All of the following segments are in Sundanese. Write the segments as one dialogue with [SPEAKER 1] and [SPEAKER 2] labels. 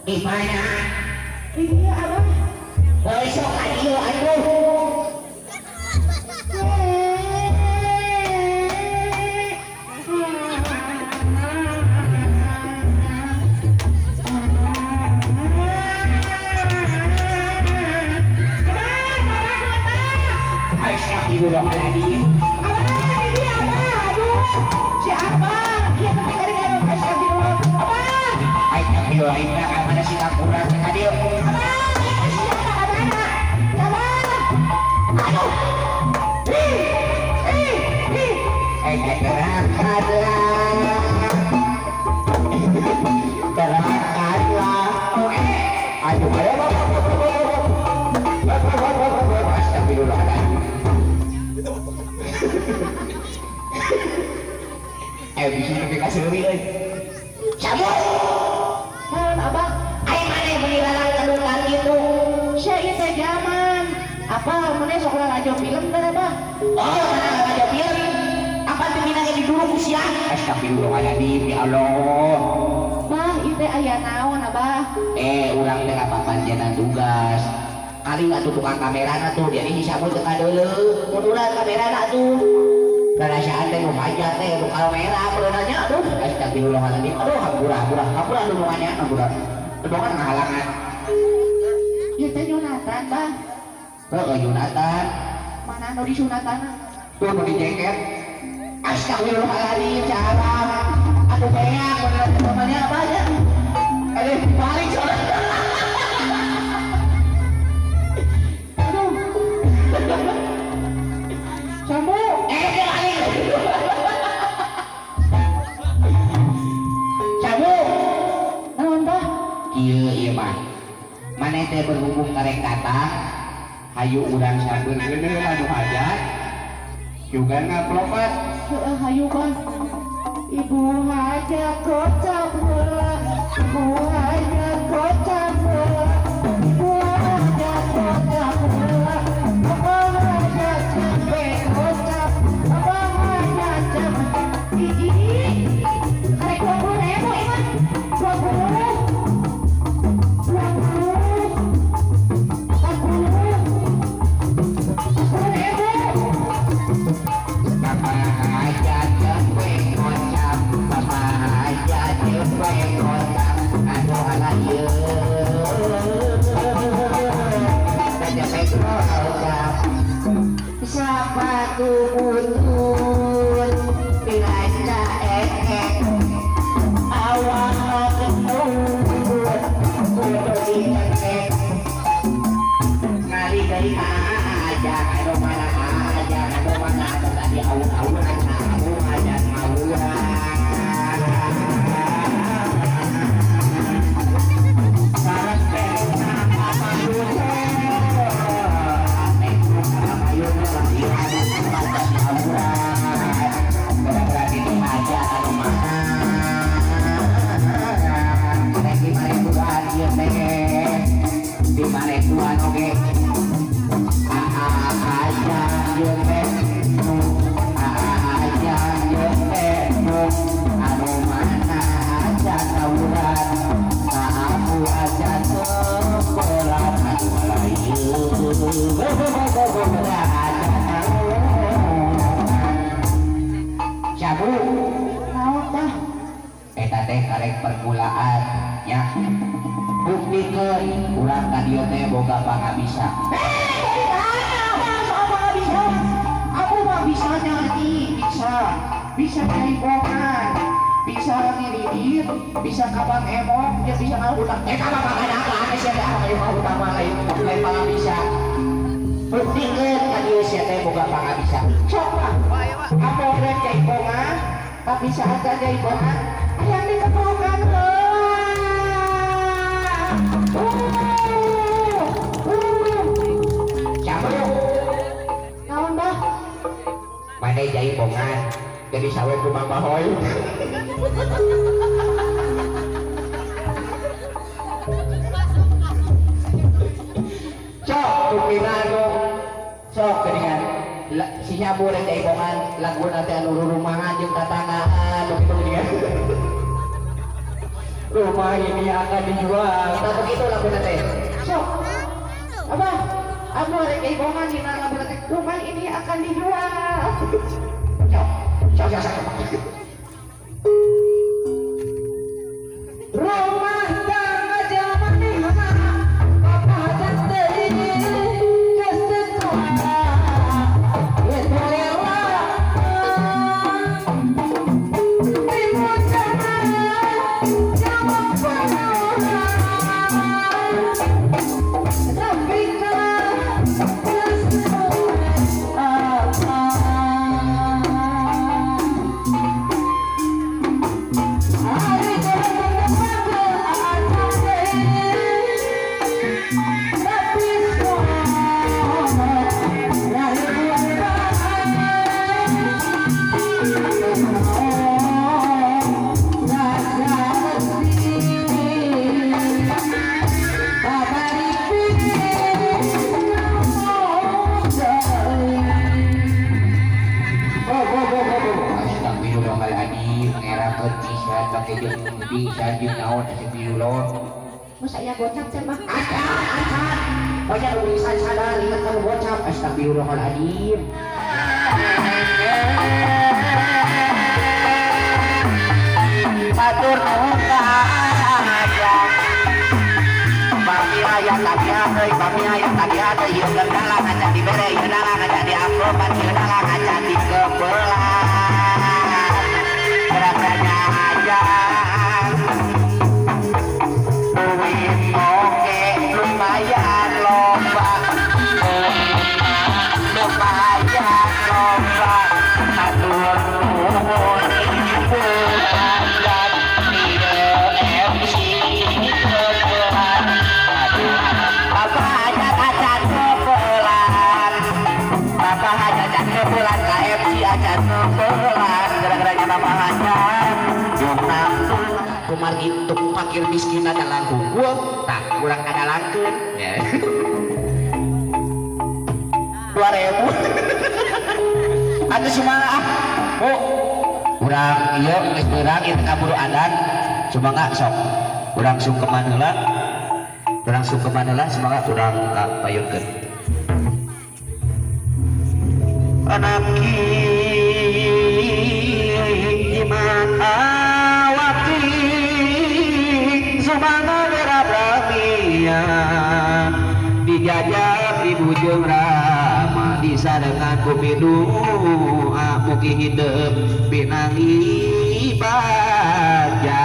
[SPEAKER 1] Di mana?
[SPEAKER 2] Di dieu, Abah.
[SPEAKER 1] Oh, sok ka dieu atuh. Astagfirullahaladzim.
[SPEAKER 2] Abah, di dieu, Abah. Aduh, si Abah. Ieu teh kari-kari, astagfirullah. Abah.
[SPEAKER 1] Astagfirullahaladzim, ka mana si kurang ka dieu?
[SPEAKER 2] Abah, si Abah ka mana? Abah.
[SPEAKER 1] Aduh.
[SPEAKER 2] Ih, ih, ih.
[SPEAKER 1] Eh, terangkatlah. Terangkatlah. Oh, eh. Aduh, aduh, astagfirullahaladzim. Eh, bisa lebih kasih euy. Cabut.
[SPEAKER 2] Naon, Abah?
[SPEAKER 1] Ayo mana yang menilalang kedutan gitu?
[SPEAKER 2] Sia ieu teh zaman. Apa mana sok lalajo film teh, Abah?
[SPEAKER 1] Oh, mana lalajo film? Apa tuh minangnya didurung sia? Astagfirullahaladzim, ya Allah.
[SPEAKER 2] Bah, ieu teh aya naon, Abah?
[SPEAKER 1] Eh, urang teh kapapanjenan tugas. Kali nggak tuh tukang kamerana tuh, jadi si Sabut teh kadeuleu. Munduran kamerana tuh. Rarasaan teh nu hajat teh nu kamera beunanya, aduh. Astagfirullahaladzim. Aduh, hampura, hampura, hampura lulungannya, hampura. Lulungan ngahalangan.
[SPEAKER 2] Ieu teh Yonatan, Bah.
[SPEAKER 1] Heeh, Yonatan.
[SPEAKER 2] Mana nu disunatan?
[SPEAKER 1] Tuh nu dijengket. Astagfirullahaladzim, cara. Aduh, beak, bener temannya apa aja. Eh, balik soalnya.
[SPEAKER 2] Aduh. Sambu.
[SPEAKER 1] Eh, dia balik. Sambu.
[SPEAKER 2] Naon, Bah?
[SPEAKER 1] Kieu ieu mah. Maneh teh berhubung karek datang, hayu urang sampeurkeun heula nu hajat. Juga ngaplopat.
[SPEAKER 2] Heeh, hayu, Bah. Ibu hajat kocap heula. Ibu hajat kocap heula. Ibu hajat kocap heula. Abah hajat cepet kocap. Abah hajat cepet. Ih, karek 20.000 ieu mah. 20. 20. 40. 10.000.
[SPEAKER 1] Bapak hajat cepet kocap. Bapak hajat cepet kocap. Aduh alah ieu. Cepet kocap. Sepatu butut diranca ekek. Awak ketut kudu dicekek. Ngali dari aja, aduh mana aja, aduh mana ada tadi awun-awunan, awun aja ngawuran. Cabu.
[SPEAKER 2] Naon, Bah?
[SPEAKER 1] Eta teh karek permulaan ya. Buktikeun urang ka dieu teh boga pangabisa.
[SPEAKER 2] Eh, dari mana, Bah? Soal pangabisa? Aku mah bisa nyanyi, bisa. Bisa jaipongan, bisa ngiridit, bisa kabang emok, dia bisa ngahutang.
[SPEAKER 1] Eh, ka bapak kana apa sia teh anu ngahutang mah lain lain pangabisa. Buktikeun ka dieu sia teh boga pangabisa.
[SPEAKER 2] Sok, Bah. Aku rek jaipongan, tapi saat jaipongan, hayang dikeprokan heula.
[SPEAKER 1] Cabu.
[SPEAKER 2] Naon, Bah?
[SPEAKER 1] Mane jaipongan jadi sawe ku Mang Bahoy. Sok buktina anu sok geuningan. Si Nyabu rek jaipongan laguna teh anu rurumahan jeung tatanggaan nu kitu geuningan.
[SPEAKER 2] Rumah ini akan dijual.
[SPEAKER 1] Tak begitu lagu teh.
[SPEAKER 2] Sok. Abah, aku rek jaipongan dina lagu teh. Rumah ini akan dijual.
[SPEAKER 1] Sok, sok, sok, sok.
[SPEAKER 2] Rumah tangga zaman Bapak hajat teuing geus teu kuat. Itu lewat. Timur tengah jawab penuhan. Tapi geus apa. Hari
[SPEAKER 1] Astagfirullahaladzim, ngerakeun pisan pake jeung pisan jeung naon astagfirullah.
[SPEAKER 2] Masa ya gocap teh mah?
[SPEAKER 1] Acan, acan. Banyak urusan sadar ingat kamu gocap. Astagfirullahaladzim. Batur nuhun ka aja. Pami aya tagihan euy, pami aya tagihan euy, ieu dalang acan dibere, ieu dalang acan diampropan, ieu dalang acan dikebelan. Rasanya aja duit oke lumayan loba, lumayan loba, hatur nuhun ibu hajat MC kebelan. Aduh, bapak hajat acan kebelan, bapak hajat acan kebelan, KFC acan kebelan, gara-garanya bapak hajat kumargi untuk fakir miskin adalah hukum tak kurang kadalangkeun ya. 2000 atuh sumangga ah bu urang ieu geus beurang ieu kaburu adan sumangga sok urang sungkeman heula, urang sungkeman heula sumangga urang ka payunkeun anak jimat awaki sumangga bera bramia dijajah di bujung rama disarengan ku pidua mugi hidup pinangi bagja.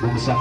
[SPEAKER 1] Bungsa